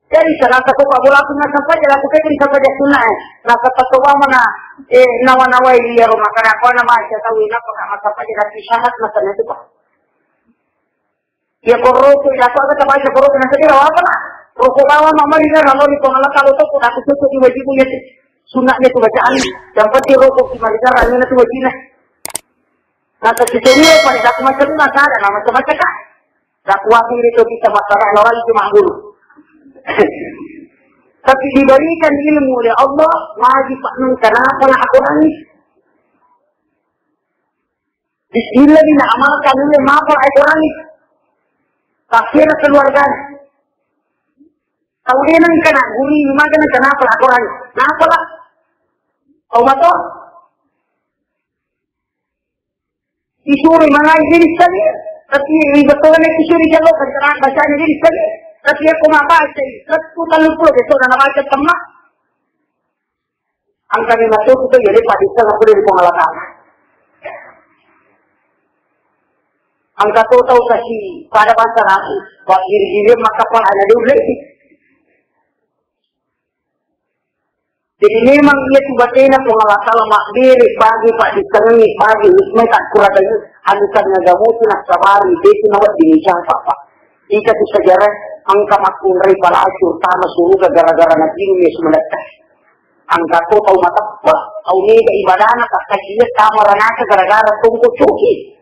Jadi salah satu kabul aku nasa saja laku kecil sampai dia sunnah. Nasa satu mana eh nawa-nawa iya rumah karena aku nama saya tahu ini apa nggak masalah aja tapi syarat masalah itu pak. Ya koroko, ya apa kata baca koroko nanti dia apa lah. Roko lawan mama ini lalu di pengalah kalau tuh aku cocok di wajib punya sih. Sunatnya tuh bacaan. Yang penting roko di mana caranya tuh wajibnya. Nah, tapi itu dia pada aku macam mana ada nama macam macam kan. Tak kuat ini tuh bisa masalah orang itu makbul. Tapi diberikan ilmu oleh Allah, wajib pak kenapa nak aku nangis. Bismillah bina amalkan dulu mapa ekorangi. Takira keluarga. Tau denang kana guri maka na kenapa ekorangi. Kenapa lah? Tau mato? Isuri mangai diri sekali. Tapi ini betul ni isuri jalo kan terang baca diri sekali. Tapi aku mah baca. Satu kali pula besok nak baca temak. Angka ni matu kita jadi padisa aku dari pengalatan. Angka tu tau kasi pada bahasa nasi, buat diri-diri maka pun ada dulu. Jadi memang iya tu batena pengalatan mak diri pagi pak disengi pagi isme tak kurang lagi anu tanya gamu tu nak sabari dia tu nawat diri siapa pak. Ita tu sejarah angka makkunrai palacur tama suruga gara-gara nabi ni sumenekah. Angka to tau mateppa, tau mega ibadana, takkajiya tama ranaka gara-gara tongko coki.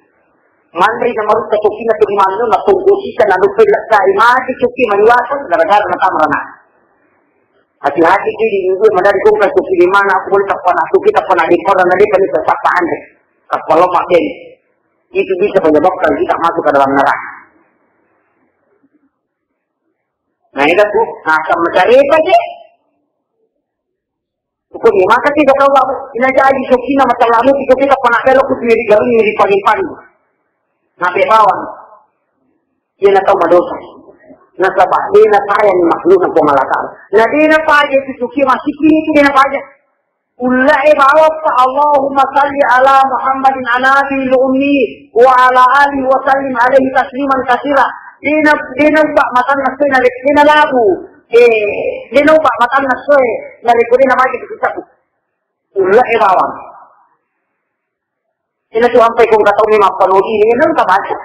Manre na marutta cokina tu rimanu, na tongko cika na luppe leddai mati coki maliwasa gara-gara na tama ranaka. Hati-hati ki di minggu madari kongka coki di mana aku boleh tappa na coki tappa na di pora na di pani tappa anre. Tappa lo maden. Itu bisa menyebabkan kita masuk ke dalam neraka. Nah, itu tuh, nah, sama cerita je. Hukumnya, maka tidak tahu apa. Ini aja aja sokina, macam lalu, kita, kita pernah belok, kita di jalan, di pagi-pagi. Nabe bawang. Dia nak tahu madosa. Nasaba de' napajani makhlukna Puang Allah Ta'ala. Na de' napaja itu suki masiki itu de' napaja. Ullae bawappa, Allahumma salli ala Muhammadin an-nabiyil ummi wa ala alihi wa sallim alaihi tasliman katsira. De' na, de' naubba matanna soe narekko de' nalabu. Eh, de' naubba matanna soe narekko de' nabaca itu sabu. Ullae bawang. Ina tu ampai kong katau memang panodi ini, ina tabaca.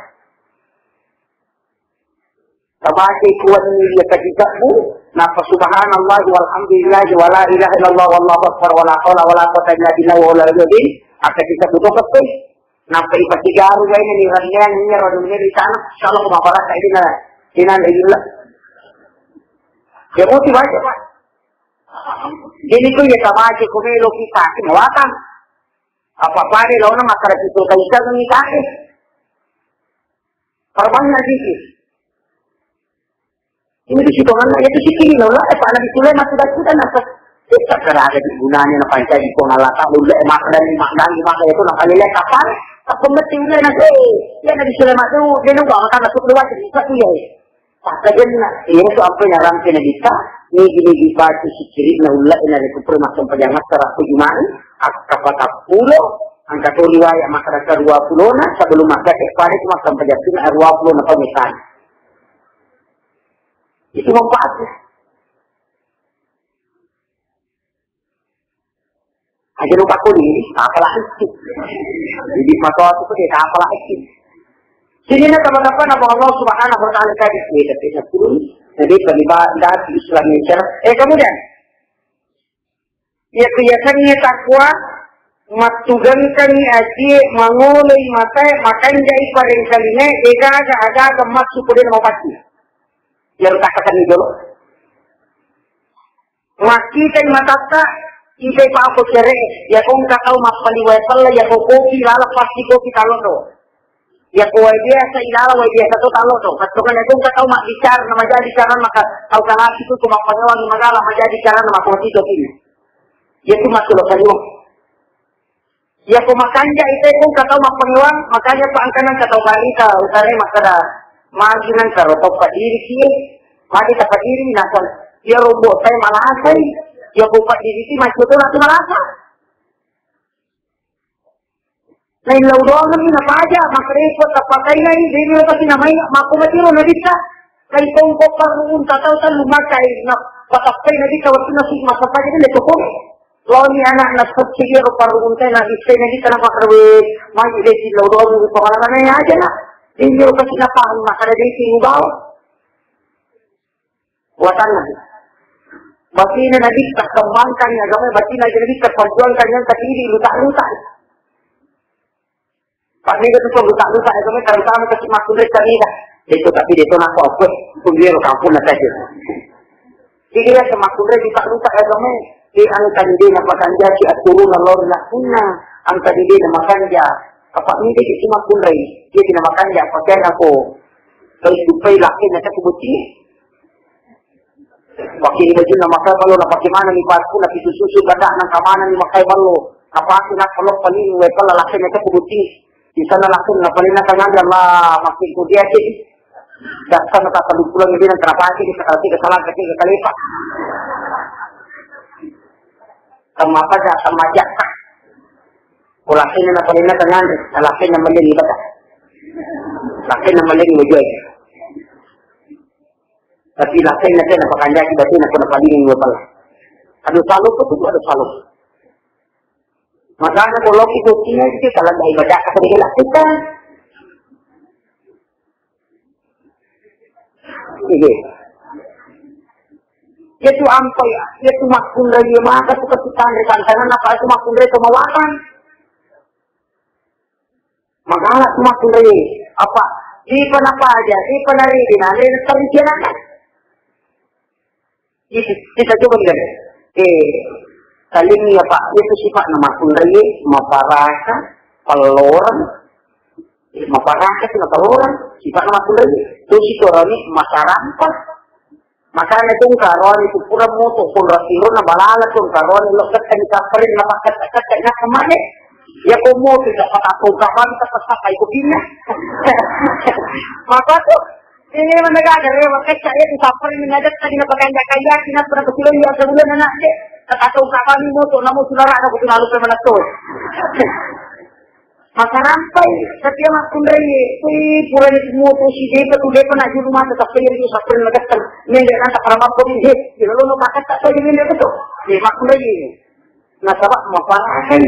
Tabaca kuanni dia kaji sabbu, napa subhanallah walhamdulillah wa la ilaha illallah wallahu akbar wa la haula wa la quwwata illa billah wa la ilaha illallah. Aka kita butuh kete. Napa ipa tigaru ya ini ni rangian ini rodo ini di sana. Insyaallah ko mabaraka ini na, ini na illa. Ya mau dibaca, Pak. Jadi tu ya tabaca ko melo kita, ini watang. Apa-apa deh lawan masyarakat itu kaisa ni kake. Perbanyak zikir. Ini di situ mana? Ya, itu zikir, Allah, eh, Pak Nabi Sulaiman sudah, sudah, nasa. Kita kerada di gunanya, napa yang tadi, kok Allah tak boleh, eh, maka dan lima kali, maka itu, napa lele kapan? Tak pemeti, udah, nasa, eh, ya, Nabi Sulaiman itu, dia nunggu, maka masuk keluar, itu satu ya, eh. Pakkajenna, iyanatu ampai narampe Nabitta, nigi-nigi baca sikkiri'na ullae narekko pura massempajang asara ko Juma'i, akka patappulo, engka to riwaya makkeda ka dua pulona, sebelum makkeda pada cuma sempajang sunna dua pulona to misalna. Itu manfaatnya. Aja lupa kuning, apalah. Jadi matoa tu dia apalah. Sini na teman-teman apa Allah Subhanahu wa Ta'ala tadi kita tidak turun. Jadi terlibat dari Islam ini. Eh, kemudian ya kebiasaannya takwa, mattugengkangi aji, mangolei matae, makanjai parengkalingae, degaga aga-aga massu pudena mapatti. Ya rutakan ni dulu. Makkitai matatta, itai pako cere, yako engka tau mappaliwai pella, yako kopi laleng pasti kopi talodo. Yako wae biasa ilala wae biasa to talodo. Kattongan yako engka tau mabbicara, na maja bicara maka tau kalaki tu ko mappangewangi magala maja bicara na makopi kopi. Yako matulo paliwang. Yako makanja ite ko engka tau mappangewang, makanja pa engka nang engka tau barita, utare makkeda, magi nang karo toppa diri kie, magi tapa diri nasang, iya rombo tai malasai, yako pa diri ti macco to natu malasa. Na illau doang ni napaja, makkeda ko tappa kai nai, dini pasti namai, makko matiro na bisa, kai tongko parruun tatau talu makai, na patappai na bisa waktu nasi masa paja ni le tokong. Laoni anakna suci iyaro parruuntae nabissai nabitta napakkarewe, magi de' sillau doang ri pamalakanae aja na. Jadi iyaro kasi napahang makkeda de' simubawa. Watanna. Batina nabitta kembangkan agama, batina nabitta perjuangkan yang tadi lutak-lutak. Pak mega tu perlu tak lupa ya, kami terutama ke makkunre tadi dah. Itu tapi dia tu nak apa? Pun dia kampung nak saja. Jadi ya semakkunre di tak lupa ya kami. Di angka di dia nak makan dia si aturun lalu nak punna. Angka di dia nak makan dia. Apa ni dia si makkunre? Dia tidak makan dia pakai aku. Kalau supai lah dia nak aku buci. Pakai bajunna makai ballo, napake manenni baju, napisu-susu gada'na, engka manenni makai ballo. Napake nakkaloppa ni wae pella lakkai'na cakku botting. Di sana langsung napalenna tanganna, Allah, makkingku dia sih. Dasar na tata dukulang ini nang terapake di sakala tiga salah ketiga kali pak. Sama apa dah sama aja. Ko lakkai'na napalenna tanganna, lakkai'na meleng ibadah. Lakkai'na meleng mujue. Tapi lakkai'na tena pakanjaki batinna ko napalingi dua pala. Aduh, salupa tu, aduh, salupa. Makanya kalau kita punya itu, kalau nggak ibadah, apa yang dilakukan? Iya. Itu ampai, itu makkunrai maka tu kesukaan di tantangan apa itu makkunrai kemawatan. Magala tu makkunrai. Apa? Di penapa aja, di penari, di nari, di terjadi. Itu, kita coba lihat. Eh, saling ya, Pak. Itu sifatna makkunrai, maparasa, pallorang. Eh, maparasa, sih, pallorang. Sifatna makkunrai. Terus itu orang ini masarampa. Makanya tu engka roani tu pura moto, pun rasiro na balala tu engka roani lo ketta di kaparin na pakketta-ketta na kemane. Ya ko moto tak patapung kapan tak pasakai ko pinna. Maka tu Ini mana gak ada rewa kecak ya, tu sapper ini ngajar tadi nak pakai kaya, nak pernah kecil ya, sebulan anak dek. Tak tahu kapan ini motor, namun sudah ada, betul lalu ke mana tuh. Makarampai, tapi yang aku ndai, eh, pura ni motor si depa tu, depa nak juru mata, tapi yang tu sapper ini ngajar, mendek nanti para mampu ini, eh, di lalu nak pakai tak tahu di mana tu. Eh, aku ndai ini. Nasaba maparakai.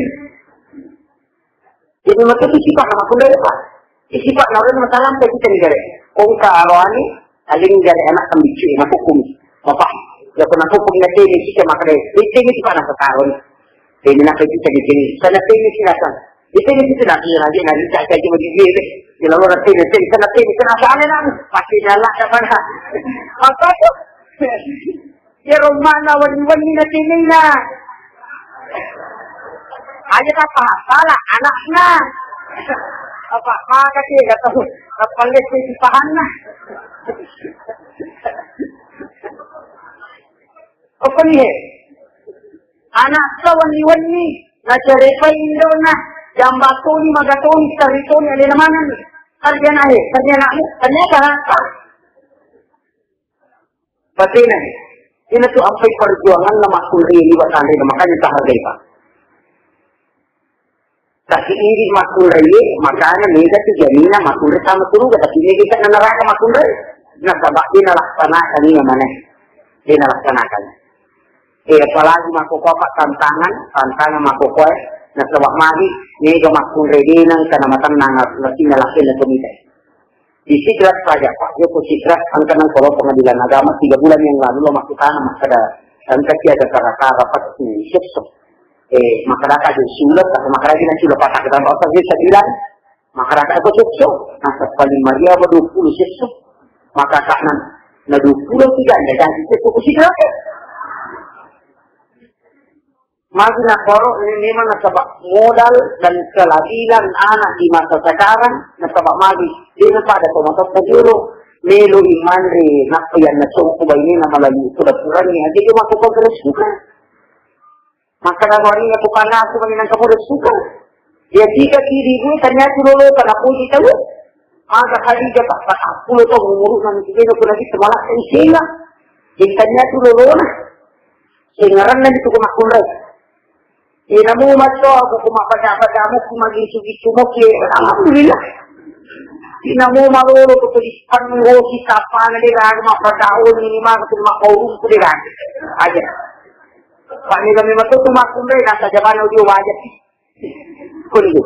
Jadi, maka itu sifat nama kundai, Pak. Itu sifat nama kundai, masalah sampai kita negara. Ongka aroani, aling negara anak kambiccu, nak hukum. Bapak, ya, pernah hukum, ya, ini kita maka deh. Ini, ini sifat nama sekarang. Ini nak kita di sini. Sana ini sih datang. Ini, ini kita nak, ya, lagi, lagi, tak, tak, cuma di dia, deh. Di lalu nanti, nanti, sana, nanti, sana, sana, sana. Pasti jalan, tak mana. Apa tu? Iyaro mana wenni-wenni natengngaina. Aja tappa sala anakna. Apa maka tega tau. Tappa lesse sipahanna. Apa ni he? Anakta wenni-wenni nacarepai indona. Jambatoni, magatoni, taritoni, alena maneng. Sarjana he, sarjana he, ternyata nakal. Batena, ina tu ampai perjuanganna makkunrai liwa tanrena, makanya tahargai, Pak. Tapi iri makkunrai, makanya mega tu jaminan makkunrai sama suruga, tapi mega ikanna neraka makkunrai. Nasaba de nalaksanakan iya maneh. De nalaksanakan. Eh, apalagi makkokkoe, Pak, tantangan, tantangan makkokkoe, nasaba magi mega makkunrai de nengka namatennang lakinna lakenna tomita. Di Sidrap saja, Pak. Yoko Sidrap, engka nang kalau pengadilan agama tiga bulan yang lalu lo makkutana makkeda, engka ki ada kara-kara pasti sesso. Eh, makkeda ka je sulat, atau makkeda ki nang sulat patah kita, apa sih saya bilang? Makkeda ka apa sesso? Nah, paling maria apa dua puluh sesso? Maka tak nang, nah, dua puluh tidak ada jadi sesso ku Sidrap. Magi nakkoro ini memang nasaba modal dan kelabilan anak di masa sekarang, nasaba magi, de napa ada tomatoa jolo, melo imanre, nappa yang nasongko bainena malalui sudah kurangnya, aja cuma kau terus suka. Maka naruani aku kana aku menyenang kamu suka. Ya, tiga kiri ini tanya tu lolo, karena puji tahu. Maka Khadijah, Pak, Pak, aku lo tau umur nanti dia aku lagi semalam saya sila. Jadi tanya tu lolo nah. Sengaran nanti tu kemakunrai. Inamu mato aku kuma pada pada mu kuma gisu gisu moke. Alhamdulillah. Inamu malolo tu tulis panggo kita apa nanti dah aku mak pada ini mah aku mak kau tu dah. Aja. Pak ni kami mato tu makunrai nasa jaman audio wajah. Kuntu.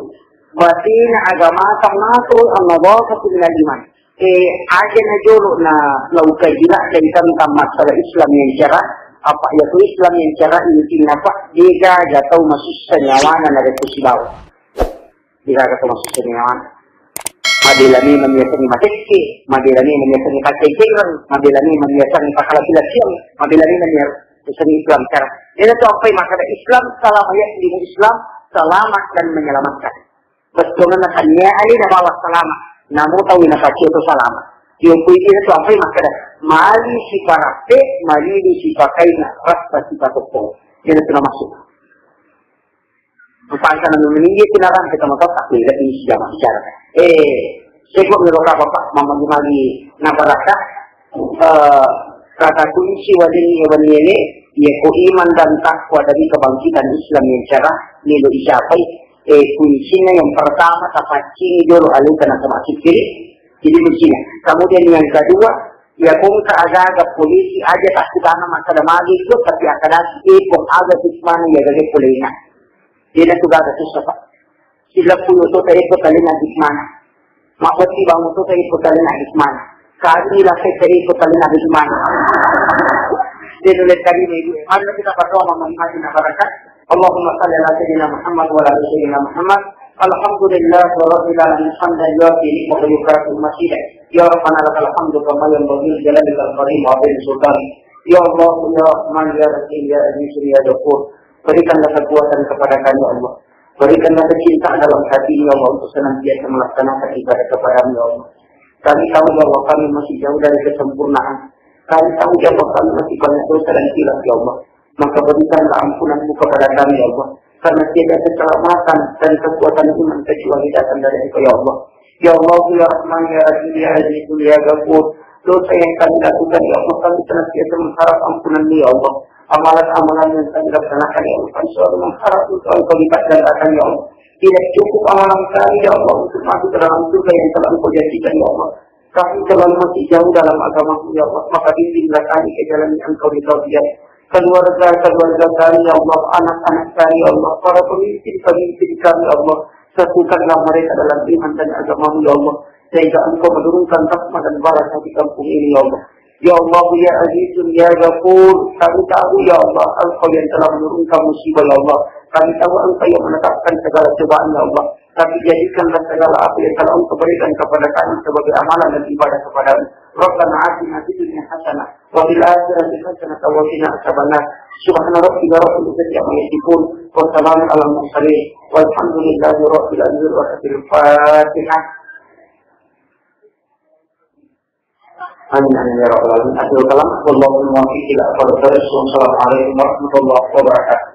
Batina agamata matu annadhafatu minal iman. Eh, aja na jolo na laukai jila dari tentang masalah Islam yang cara, apa ya tu Islam yang cara intinya apa? Degaga tau masussa nyawana na reku sibawa. Degaga tau masussa nyawana. Mabela memang biasanya matekke, mabela memang biasanya pakai jereng, mabela memang biasanya pakai laki-laki, mabela memang biasanya Islam cara. Jadi tu apa yang masalah Islam, selama ya di Islam, selamat dan menyelamatkan. Bettuanna tania ali nabawa salama. Namo tau napacio to salama. Iyo kui dia tu ampai makkeda, mali siparappe, mali sipakaina, rasa sipatokko. Jadi tu namasuk. Mupangka na meninggi tu narang kita mata tak beda ini sudah bicara. Eh, seko miro ka bapak mamagi-magi nabaraka. Eh, kata kunci wajib ini wani ini, ya ko iman dan takwa dari kebangkitan Islam yang cara, melo icapai. Eh, kuncinya yang pertama, tapaccing dulu alih kena sama kiri. Jadi kuncinya. Kemudian yang kedua, ya kongka aga-aga polisi aja tak utama masalah magi itu, tapi akadasi epok aga mana ya gage polina. Dia nak tu gaga susah, Pak. Sila puyo tu tadi ko tali na di mana. Mapati bangun tu tadi ko tali na di mana. Kami lah saya tadi ko tali na di mana. Dia tu lihat tadi ni, mana kita berdoa memohon hati na barakat. Allahumma salli ala sayyidina Muhammad wa ala ali sayyidina Muhammad. Alhamdulillah rabbil alamin, hamdan yuwafi ni'mahu wa yukafi mazidah. Ya Rabbana lakal hamdu kama yanbaghi li jalalikal karim wa azimi sultanik. Ya Allah, ya Rahman, ya Rahim, ya Aziz, ya Ghafur. Berikanlah kekuatan kepada kami, ya Allah. Berikanlah kecintaan dalam hati, ya Allah, untuk senantiasa melaksanakan ibadah kepada-Mu, ya Allah. Kami tahu bahwa kami masih jauh dari kesempurnaan. Kami tahu, ya Allah, kami masih banyak dosa dan khilaf, ya Allah. Maka berikanlah ampunan-Mu kepada kami, ya Allah. Karena tiada keselamatan dan kekuatan iman kecuali datang dari Engkau, ya Allah. Ya Allah, ya Rahman, ya Rahim, ya Aziz, ya Ghafur. Dosa yang kami lakukan, ya Allah, kami senantiasa mengharap ampunan-Mu, ya Allah. Amalan-amalan yang kami laksanakan, ya Allah, kami selalu mengharap untuk Engkau lipat gandakan, ya Allah. Tidak cukup amalan kami, ya Allah, untuk masuk ke dalam surga yang telah Engkau janjikan, ya Allah. Kami terlalu masih jauh dalam agama-Mu, ya Allah. Maka bimbinglah kami ke jalan yang Engkau ridha, ya. Keluarga, keluarga kami, ya Allah, anak-anak kami, ya Allah, para pemimpin, pemimpin kami, ya Allah, satukanlah mereka dalam iman dan agama-Mu, ya Allah, sehingga Engkau menurunkan rahmat dan balasan di kampung ini, ya Allah. Ya Allah, ya Azizun, ya Ghafur, kami tahu, ya Allah, Engkau yang telah menurunkan musibah, ya Allah. Kami tahu Engkau yang menetapkan segala cobaan, ya Allah. Tapi jadikanlah segala apa yang telah Engkau berikan kepada kami sebagai amalan dan ibadah kepada-Mu. Rabbana atina fid dunya hasanah wa fil akhirati hasanah wa qina adzabannar. Subhana rabbika rabbil izzati amma yasifun. Wa salamun alal mursalin. Walhamdulillahi rabbil alamin. Wa Fatihah. Amin, amin, ya rabbal alamin. Akhirul kalam. Wallahul muwaffiq ila aqwamit thariq. Wassalamualaikum warahmatullahi wabarakatuh.